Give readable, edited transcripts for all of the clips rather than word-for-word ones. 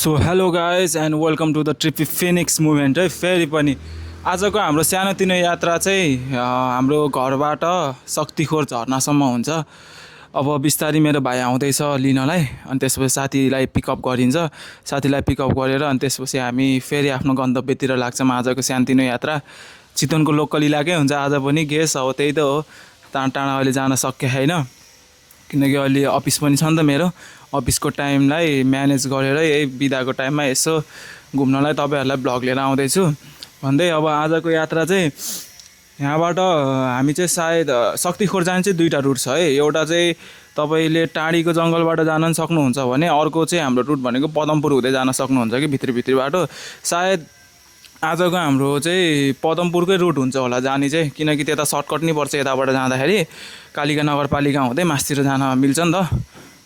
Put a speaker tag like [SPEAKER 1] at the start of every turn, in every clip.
[SPEAKER 1] So hello guys and welcome to the trippy Phoenix movement है। फेरि पनि आजको हाम्रो सानोतिनो यात्रा चाहिँ हाम्रो घरबाट शक्तिखोर झरनासम्म हुन्छ। अब बिस्तारै मेरो भाइ आउँदैछ लिनलाई, अनि त्यसपछि साथीलाई पिकअप गरिन्छ। साथीलाई पिकअप गरेर अनि त्यसपछि हामी फेरि आफ्नो गन्तव्यतिर लाग्छौँ। आजको सानोतिनो यात्रा चितवनको लोकल इलाकै हुन्छ आज पनि। गेस अब त्यही त हो, टाढा टाढा अहिले जान सके छैन किनकि अहिले अफिस पनि छ नि त मेरो। अफिसको टाइमलाई म्यानेज गरेर यही बिदाको टाइममा यसो घुम्नलाई तपाईँहरूलाई भ्लग लिएर आउँदैछु भन्दै अब आजको यात्रा चाहिँ यहाँबाट हामी चाहिँ सायद शक्तिखोर जाने चाहिँ दुईवटा रुट छ है। एउटा चाहिँ तपाईँले टाढीको जङ्गलबाट जान पनि सक्नुहुन्छ भने अर्को चाहिँ हाम्रो रुट भनेको पदमपुर हुँदै जान सक्नुहुन्छ कि भित्री बाटो। सायद आजको हाम्रो चाहिँ पदमपुरकै रुट हुन्छ होला जाने चाहिँ, किनकि त्यता सर्टकट नै पर्छ यताबाट जाँदाखेरि। कालिका नगरपालिका हुँदै मास्तिर जान मिल्छ नि त।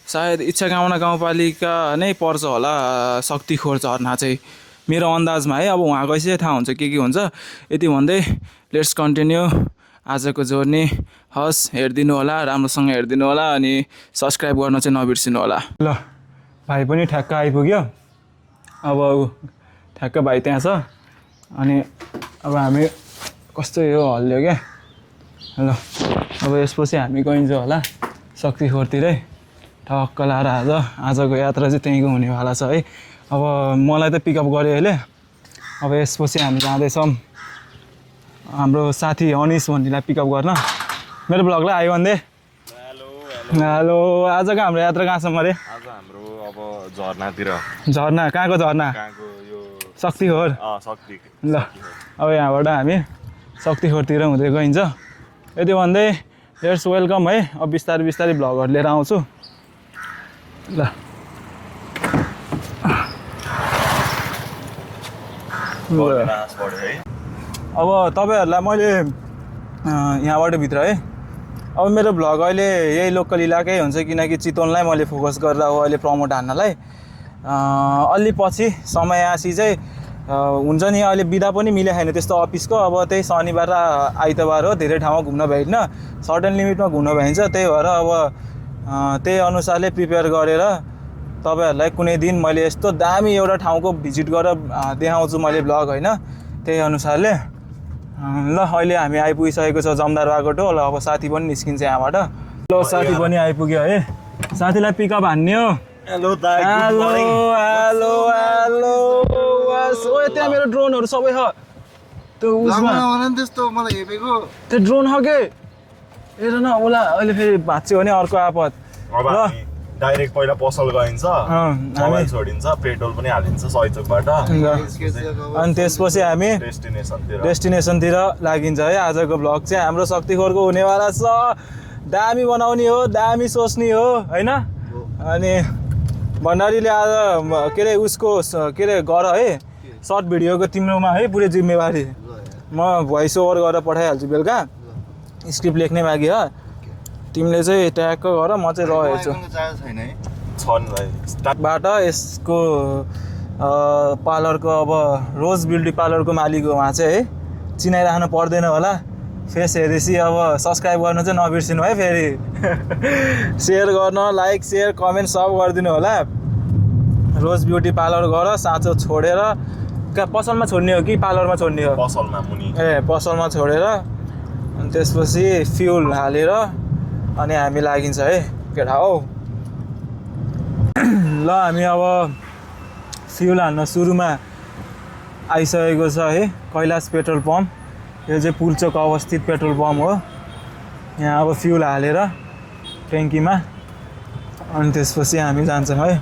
[SPEAKER 1] सायद इच्छाकामना गाउँपालिका नै पर्छ होला शक्तिखोर झरना चाहिँ मेरो अन्दाजमा है। अब वहाँ गएपछि थाहा हुन्छ के हुन्छ। यति भन्दै लेट्स कन्टिन्यू आजको जर्नी। हस्, हेरिदिनु होला, राम्रोसँग हेरिदिनु होला अनि सब्सक्राइब गर्न चाहिँ नबिर्सिनु होला। ल भाइ पनि ठ्याक्क आइपुग्यो। अब ठ्याक्क भाइ त्यहाँ छ अनि अब हामी कस्तो यो हल्लियो क्या। ल अब यसपछि हामी गइन्छ होला शक्तिखोरतिरै ठक्क लाएर। आजको यात्रा चाहिँ त्यहीँको हुनेवाला छ है। अब मलाई त पिकअप गऱ्यो अहिले। अब यसपछि हामी जाँदैछौँ हाम्रो साथी अनिस भन्नेलाई पिकअप गर्न। मेरो ब्लगलाई आयो भन्दै हेलो। आजको हाम्रो यात्रा कहाँसम्म अरे?
[SPEAKER 2] आज हाम्रो अब झरनातिर।
[SPEAKER 1] झरना कहाँको झरना?
[SPEAKER 2] यो
[SPEAKER 1] शक्तिखोर।
[SPEAKER 2] शक्ति।
[SPEAKER 1] ल अब यहाँबाट हामी शक्तिखोरतिर हुँदै गइन्छ। यति भन्दै लेट्स वेलकम है। अब बिस्तारै भ्लगहरू लिएर आउँछु। ल अब तपाईँहरूलाई मैले यहाँबाट भित्र है। अब मेरो भ्लग अहिले यही लोकल इलाकै हुन्छ किनकि चितवनलाई मैले फोकस गरेर हो अहिले प्रमोट हान्नलाई। अलि पछि समय आसी चाहिँ हुन्छ नि। अहिले बिदा पनि मिले छैन त्यस्तो अफिसको। अब त्यही शनिबार र आइतबार हो, धेरै ठाउँमा घुम्न भ्याइन, सर्टेन लिमिटमा घुम्न भ्याइन्छ। त्यही भएर अब त्यही अनुसारले प्रिपेयर गरेर तपाईँहरूलाई कुनै दिन मैले यस्तो दामी एउटा ठाउँको भिजिट गरेर देखाउँछु मैले भ्लग होइन। त्यही अनुसारले ल अहिले हामी आइपुगिसकेको छ जमदार बागोटो। ल अब साथी पनि निस्किन्छ यहाँबाट। ल साथी पनि आइपुग्यो है। साथीलाई पिकअप हान्ने हो।
[SPEAKER 2] Hello
[SPEAKER 1] hello hello hello. त्यहाँ मेरो ड्रोनहरू सबै छ त्यो उसमा।
[SPEAKER 3] त्यस्तो मलाई हेपेको
[SPEAKER 1] त्यो ड्रोन छ के हेर न। होला अहिले फेरि भाँच्यो भने अर्को आपत।
[SPEAKER 2] ल डाइरेक्ट पहिला पसल गइन्छ, मोबाइल छोडिन्छ, पेट्रोल पनि हालिन्छ सहीचोकबाट।
[SPEAKER 1] अनि त्यसपछि हामी डेस्टिनेसनतिर लागिन्छ है। आजको भ्लग चाहिँ हाम्रो शक्तिखोरको हुनेवाला छ। दामी बनाउने हो, दामी सोच्ने हो होइन। अनि भण्डारीले आज के अरे उसको के अरे गर है सर्ट भिडियोको तिम्रोमा है पुरै जिम्मेवारी। म भोइस ओभर गरेर पठाइहाल्छु बेलुका। स्क्रिप्ट लेख्ने बाँकी हो। तिमीले चाहिँ ट्यागको गर, म चाहिँ रहेछु बाट। यसको पार्लरको अब रोज ब्युटी पार्लरको मालिक हो उहाँ चाहिँ है। चिनाइराख्नु पर्दैन होला। फेस हेरेपछि अब सब्सक्राइब गर्न चाहिँ नबिर्सिनु है। फेरि सेयर गर्न, लाइक सेयर कमेन्ट सब गरिदिनु होला। रोज ब्युटी पार्लर गर, साँचो छोडेर कहाँ पसलमा छोड्ने हो कि पार्लरमा छोड्ने हो?
[SPEAKER 2] पसलमा मुनि।
[SPEAKER 1] पसलमा छोडेर अनि त्यसपछि फ्युल हालेर अनि हामी लागिन्छ है केटा हो। ल हामी अब फ्युल हाल्न सुरुमा आइसकेको छ है कैलाश पेट्रोल पम्प। यो चाहिँ पुलचोक अवस्थित पेट्रोल पम्प हो। यहाँ अब फ्युल हालेर ट्याङ्कीमा अनि त्यसपछि हामी जान्छौँ है।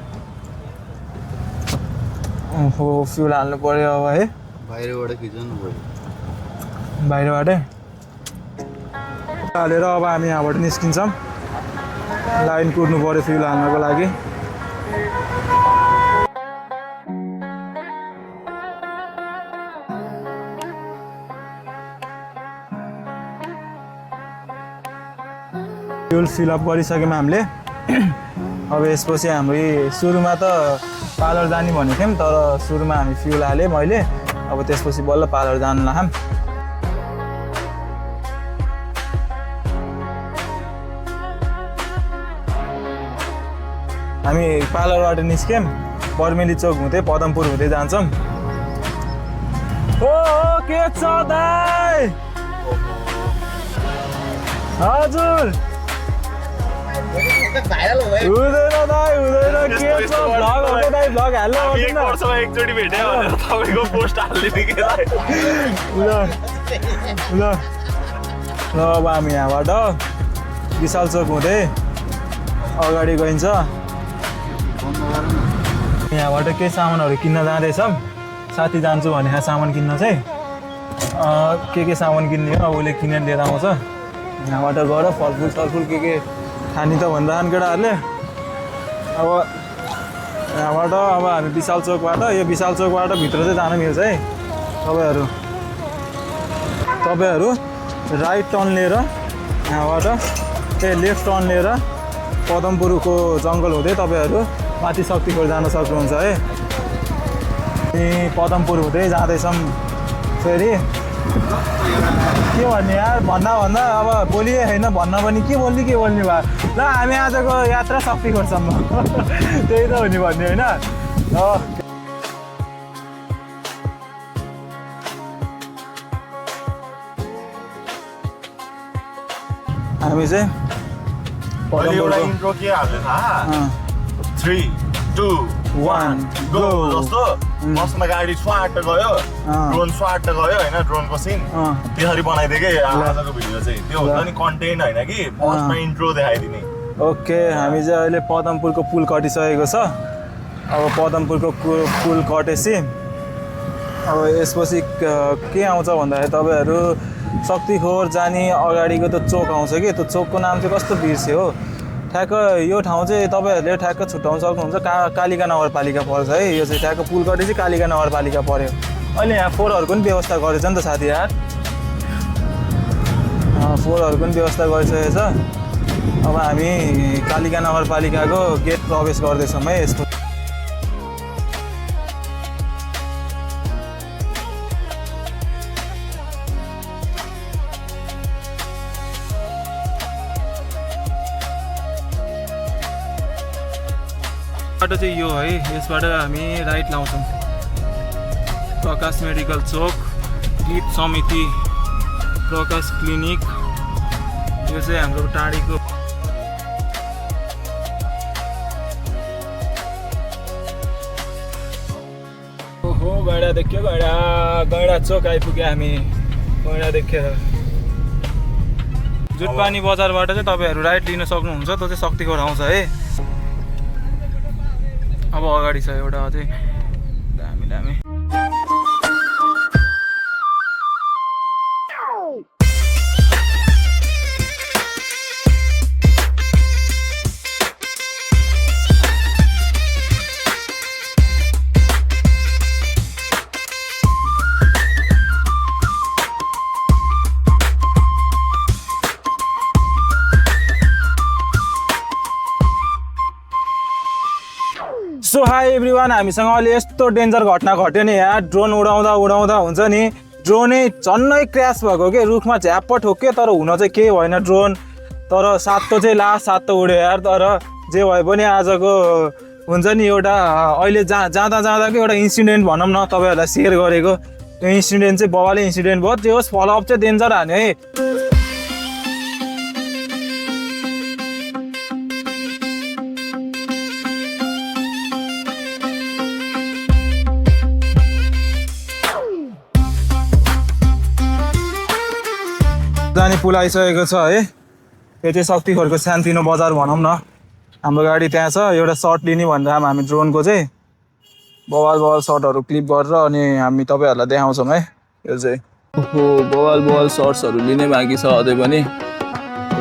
[SPEAKER 1] ओहो फ्युल हाल्नु पऱ्यो अब है।
[SPEAKER 3] बाहिरबाट खिच्नु पऱ्यो,
[SPEAKER 1] बाहिरबाटै हालेर अब हामी यहाँबाट निस्किन्छौँ। लाइन कुर्नु पऱ्यो फ्युल हाल्नको लागि। फ्युल फिलअप गरिसक्यौँ हामीले। अब यसपछि हाम्रो सुरुमा त पार्लर जाने भनेको थियौँ, तर सुरुमा हामी फ्युल हालेँ मैले। अब त्यसपछि बल्ल पार्लर जानु लाग्यौँ। हामी पार्लरबाट निस्क्यौँ। बर्मेली चोक हुँदै पदमपुर हुँदै जान्छौँ। ओ के छ दाइ? हजुर हुँदैन दाइ हुँदैन। के छ भ्लग हो दाइ? भ्लग हाल्नु
[SPEAKER 2] एक वर्षमा एकचोटि भेट्यो भनेर तपाईँको पोस्ट हालिदिने के दाइ?
[SPEAKER 1] ल ल ल अब हामी यहाँबाट विशाल चोक हुँदै अगाडि गइन्छ। यहाँबाट केही सामानहरू किन्न जाँदैछौँ। साथी जान्छु भनेको सामान किन्न चाहिँ के सामान किन्ने हो उसले किनेर लिएर आउँछ। यहाँबाट गएर फलफुल सलफुल के खाने त भनिरहन् केटाहरूले। अब यहाँबाट अब हामी विशाल चोकबाट यो विशाल चोकबाट भित्र चाहिँ जान मिल्छ है। तपाईँहरू राइट टर्न लिएर यहाँबाट लेफ्ट टर्न लिएर पदमपुरको जङ्गल हुँदै तपाईँहरू माथि शक्तिखोर जान सक्नुहुन्छ है। अनि पदमपुर हुँदै जाँदैछौँ। फेरि के भन्ने यार भन्दा अब बोलिए होइन भन्न पनि के बोल्ने भयो। ल हामी आजको यात्रा शक्तिखोरसम्म त्यही त हो नि भन्ने होइन। हामी चाहिँ
[SPEAKER 2] एउटा इन्ट्रो के हाल्यो थाहा? 3 2 1 गो जस्तो बसमा गाडी स्वाट गयो, ड्रोन स्वाट गयो होइन, ड्रोनको सिन त्यसरी बनाइदियो कि आजको भिडियो चाहिँ। त्यो हुन्छ नि कन्टेन्ट होइन कि फर्स्टमा इन्ट्रो देखाइदिने।
[SPEAKER 1] ओके हामी चाहिँ अहिले पदमपुरको पुल कटिसकेको छ। अब पदमपुरको पुल कटेपछि अब यसपछि के आउँछ भन्दाखेरि तपाईँहरू शक्तिखोर जाने अगाडिको त चोक आउँछ कि त्यो चोकको नाम चाहिँ कस्तो बिर्स्यो हो। ठ्याक्क यो ठाउँ चाहिँ तपाईँहरूले ठ्याक्क छुट्याउन सक्नुहुन्छ। कालिका नगरपालिका पर्छ है। यो चाहिँ ठ्याक्क पुल कटेपछि कालिका नगरपालिका पऱ्यो। अहिले यहाँ फोहोरहरूको पनि व्यवस्था गरेछ नि त साथी यार। फोहोरहरूको पनि व्यवस्था गरिसकेको छ। अब हामी कालिका नगरपालिकाको गेट प्रवेश गर्दैछौँ है। यसको बाटो चाहिँ यो है। यसबाट हामी राइट लाउँछौँ। प्रकाश मेडिकल चोक, गीत समिति, प्रकाश क्लिनिक, यो चाहिँ हाम्रो टाढीको ओहो गैडा देखियो। गैडा चोक आइपुग्यो हामी। गैडा देखेर जुटपानी बजारबाट चाहिँ तपाईँहरू राइट लिन सक्नुहुन्छ। त्यो चाहिँ शक्तिखोर आउँछ है। अब अगाडि छ एउटा अझै दामी दामी। सो हाई एभ्रिवान, हामीसँग अहिले यस्तो डेन्जर घटना घट्यो नि यार। ड्रोन उडाउँदा हुन्छ नि ड्रोनै झन्नै क्र्यास भएको के, रुखमा झ्याप्प ठोक्यो। तर हुन चाहिँ केही भएन ड्रोन। तर सातो चाहिँ सातो उड्यो यार। तर जे भए पनि आजको हुन्छ नि एउटा अहिले जाँदाको एउटा इन्सिडेन्ट भनौँ न तपाईँहरूलाई सेयर गरेको। त्यो इन्सिडेन्ट चाहिँ बवाले इन्सिडेन्ट भयो। त्यो होस् फलोअप चाहिँ डेन्जर हान्यो है। जाने पुल आइसकेको छ है। यो चाहिँ शक्तिखोरको सानतिनो बजार भनौँ न। हाम्रो गाडी त्यहाँ छ। एउटा सर्ट लिने भनेर हामी ड्रोनको चाहिँ बवाल सर्टहरू क्लिप गरेर अनि हामी तपाईँहरूलाई देखाउँछौँ है। यो चाहिँ बवाल सर्ट्सहरू लिने बाँकी छ अझै पनि।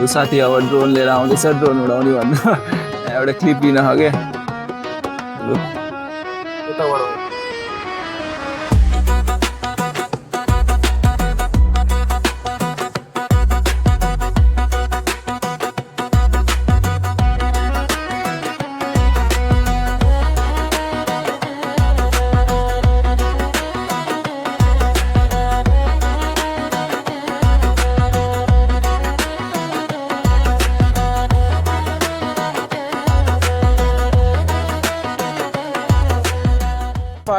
[SPEAKER 1] साथी अब ड्रोन लिएर आउँदैछ, ड्रोन उडाउने भन्नु एउटा क्लिप लिन क्या।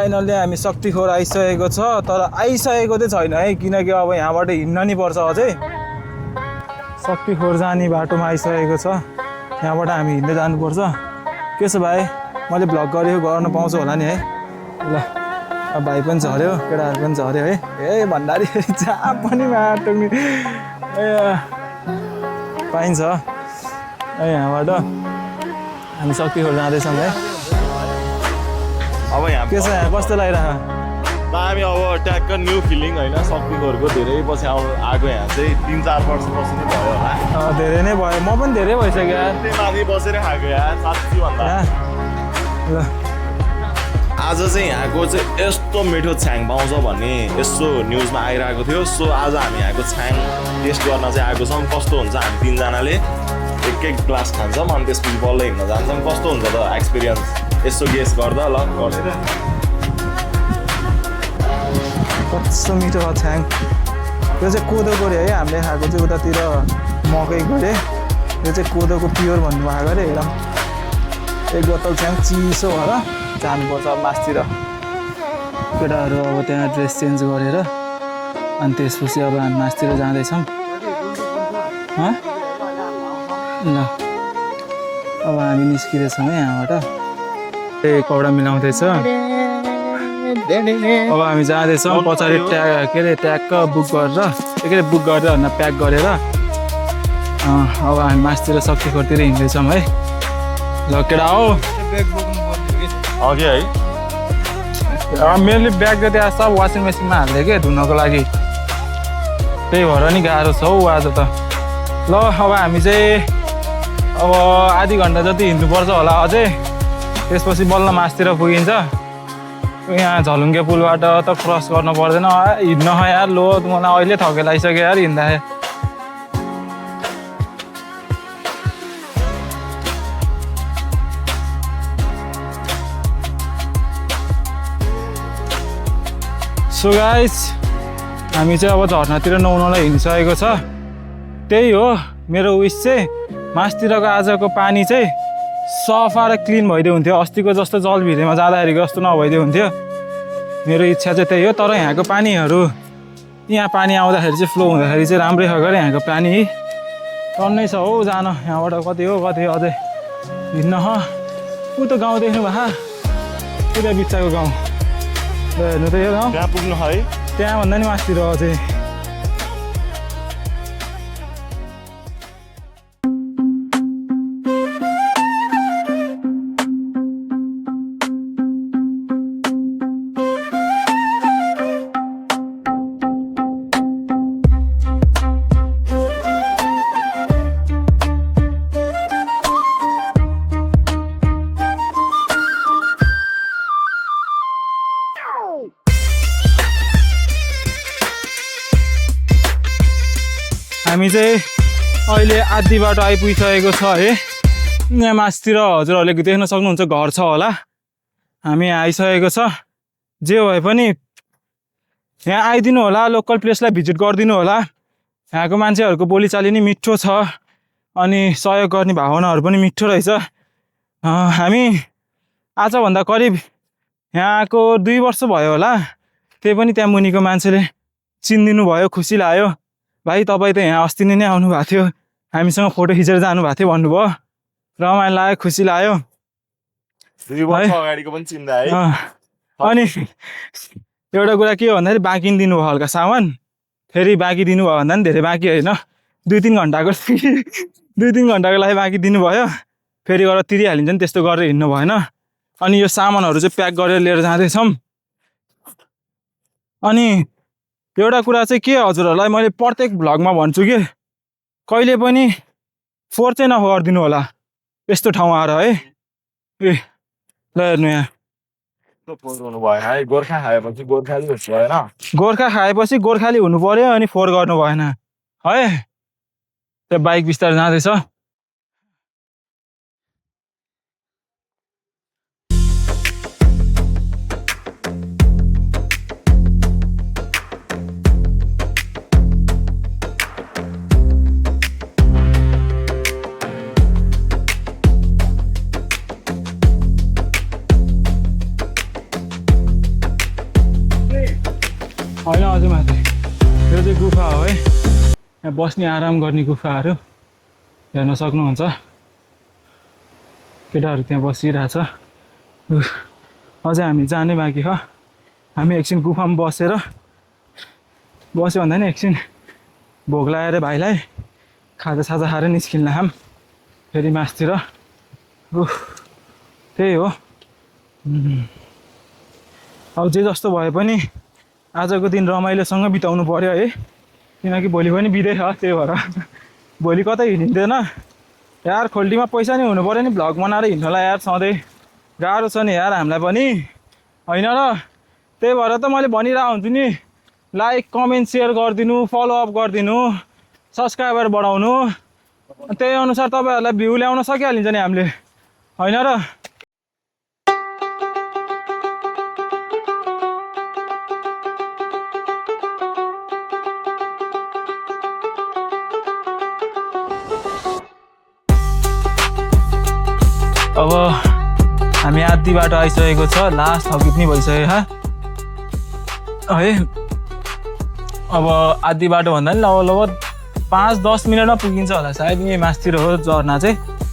[SPEAKER 1] फाइनल्ली हामी शक्तिखोर आइसकेको छ तर आइसकेको चाहिँ छैन है किनकि अब यहाँबाट हिँड्न नि पर्छ अझै शक्तिखोर जाने बाटोमा आइसकेको छ यहाँबाट हामी हिँड्दै जानुपर्छ के छ भाइ मैले भ्लग गरेको गर्न पाउँछु होला नि है ल अब भाइ पनि झऱ्यो केटाहरू पनि झऱ्यो है ए भन्दाखेरि जहाँ पनि बाटो नि ए पाइन्छ है यहाँबाट हामी शक्तिखोर जाँदैछौँ है
[SPEAKER 2] अब यहाँ
[SPEAKER 1] के छ यहाँ कस्तो लागिरहेको
[SPEAKER 2] हामी अब ट्याक्क न्यू फिलिङ होइन शक्तिखोरको धेरै पछि आएको यहाँ चाहिँ 3-4 वर्षपछि नै भयो होला
[SPEAKER 1] धेरै नै भयो म पनि धेरै भइसक्यो यार
[SPEAKER 2] त्यही माथि बसेर खाएको यार साँच्ची भन्दा
[SPEAKER 1] ल
[SPEAKER 2] आज चाहिँ यहाँको चाहिँ यस्तो मिठो छ्याङ पाउँछ भन्ने यसो न्युजमा आइरहेको थियो सो आज हामी यहाँको छ्याङ टेस्ट गर्न चाहिँ आएको छौँ कस्तो हुन्छ हामी तिनजनाले एक ग्लास खान्छौँ अनि त्यसपछि बल्ल हिँड्न जान्छौँ कस्तो हुन्छ त एक्सपिरियन्स यसो गेस गर्दा ल गरेर
[SPEAKER 1] कस्तो मिठो छ छ्याङ यो चाहिँ कोदोको अरे है हामीले खाएको चाहिँ उतातिर मकैको अरे यो चाहिँ कोदोको प्योर भन्नुभएको अरे एकदम एक बोतल छ्याङ चिसो भएर जानुपर्छ अब मासतिर केटाहरू अब त्यहाँ ड्रेस चेन्ज गरेर अनि त्यसपछि अब हामी मासतिर जाँदैछौँ ल अब हामी निस्किँदैछौँ है यहाँबाट ए कपडा मिलाउँदैछ अब हामी जाँदैछौँ पछाडि के अरे ट्याक्क बुक गरेर के अरे बुक गरेर होइन प्याक गरेर अब हामी मासतिर शक्तिखोरतिर हिँड्दैछौँ है ल केटा हो
[SPEAKER 2] अघि है
[SPEAKER 1] मेरो ब्याग त त्यहाँ सब वासिङ मेसिनमा हाल्दै के धुनको लागि त्यही भएर नि गाह्रो छ हौ आज त ल अब हामी चाहिँ अब आधी घन्टा जति हिँड्नुपर्छ होला अझै त्यसपछि बल्ल मासतिर पुगिन्छ यहाँ झलुङ्गे पुलबाट त क्रस गर्नु पर्दैन हिँड्न यार लो मलाई अहिले थके लागिसक्यो यार हिँड्दा सो गाइस हामी चाहिँ अब झर्नातिर नुहाउनलाई हिँडिसकेको छ त्यही हो मेरो विस चाहिँ मासतिरको आजको पानी चाहिँ सफा र क्लिन भइदियो हुन्थ्यो अस्तिको जस्तो जलभिरेमा जाँदाखेरि जस्तो नभइदियो हुन्थ्यो मेरो इच्छा चाहिँ त्यही हो तर यहाँको पानीहरू यहाँ पानी आउँदाखेरि चाहिँ फ्लो हुँदाखेरि चाहिँ राम्रै खाएको अरे यहाँको पानी टन्नै छ हौ जान यहाँबाट कति हो कति अझै हिँड्न ऊ त गाउँ देख्नु भए उता बिच्चाको गाउँ हेर्नु त यो गाउँ
[SPEAKER 2] त्यहाँ पुग्नु है
[SPEAKER 1] त्यहाँभन्दा नि मासतिर अझै हामी चाहिँ अहिले आधी बाटो आइपुगिसकेको छ है यहाँ मासतिर हजुरहरूले देख्न सक्नुहुन्छ घर छ होला हामी आइसकेको छ जे भए पनि यहाँ आइदिनु होला लोकल प्लेसलाई भिजिट गरिदिनु होला यहाँको मान्छेहरूको बोलीचाली नि मिठो छ अनि सहयोग गर्ने भावनाहरू पनि मिठो रहेछ हामी आजभन्दा करिब यहाँको 2 वर्ष भयो होला त्यही पनि त्यहाँ मुनिको मान्छेले चिनिदिनु भयो खुसी लाग्यो भाइ तपाईँ त यहाँ अस्ति नै आउनु भएको थियो हामीसँग फोटो खिचेर जानुभएको थियो भन्नुभयो रमाइलो लाग्यो खुसी लाग्यो
[SPEAKER 2] 2 वर्ष अगाडिको पनि चिन्दा है
[SPEAKER 1] अनि एउटा कुरा के हो भन्दाखेरि बाँकी दिनु भयो हल्का सामान फेरि बाँकी दिनुभयो भन्दा पनि धेरै बाँकी होइन 2-3 घन्टाको 2-3 घन्टाको लागि बाँकी दिनुभयो फेरि गएर तिरिहालिन्छ नि त्यस्तो गरेर हिँड्नु भएन अनि यो सामानहरू चाहिँ प्याक गरेर लिएर जाँदैछौँ अनि एउटा कुरा चाहिँ के हजुरहरूलाई मैले प्रत्येक भ्लगमा भन्छु कि कहिले पनि फोहोर चाहिँ नगरिदिनु होला यस्तो ठाउँ आएर है ए ल हेर्नु यहाँ
[SPEAKER 2] है गोर्खा खाएपछि गोर्खाली हुनु भएन
[SPEAKER 1] गोर्खा खाएपछि गोर्खाली हुनु पर्यो अनि फोहोर गर्नु भएन है त्यो बाइक बिस्तारै जाँदैछ अलि माथि यो चाहिँ गुफा हो है यहाँ बस्ने आराम गर्ने गुफाहरू हेर्न सक्नुहुन्छ केटाहरू त्यहाँ बसिरहेछ अझै हामी जानै बाँकी छ हामी एकछिन गुफामा बसेर बस्यो भन्दा नि एकछिन भोक लगाएर भाइलाई खाजासाजा खाएर निस्किन्ला हाम फेरि मासतिर त्यही हो अब जे जस्तो भए पनि आजको दिन रमाइलोसँग बिताउनु पर्यो है किनकि भोलि पनि बिदै छ त्यही भएर भोलि कतै हिँडिँदैन यार खोल्टीमा पैसा नि हुनु पऱ्यो नि भ्लग बनाएर हिँड्नलाई यार सधैँ गाह्रो छ नि यार हामीलाई पनि होइन र त्यही भएर त मैले भनिरहेको हुन्छु नि लाइक कमेन्ट सेयर गरिदिनु फलोअप गरिदिनु सब्सक्राइबर बढाउनु त्यही अनुसार तपाईँहरूलाई भ्यू ल्याउन सकिहालिन्छ नि हामीले होइन र अब हामी आधी बाटो आइसकेको छ लास्ट थकित नि भइसक्यो है अब आधी बाटो भन्दा नि लगभग 5-10 मिनटमा पुगिन्छ होला सायद यहीँ मासतिर हो झर्ना चाहिँ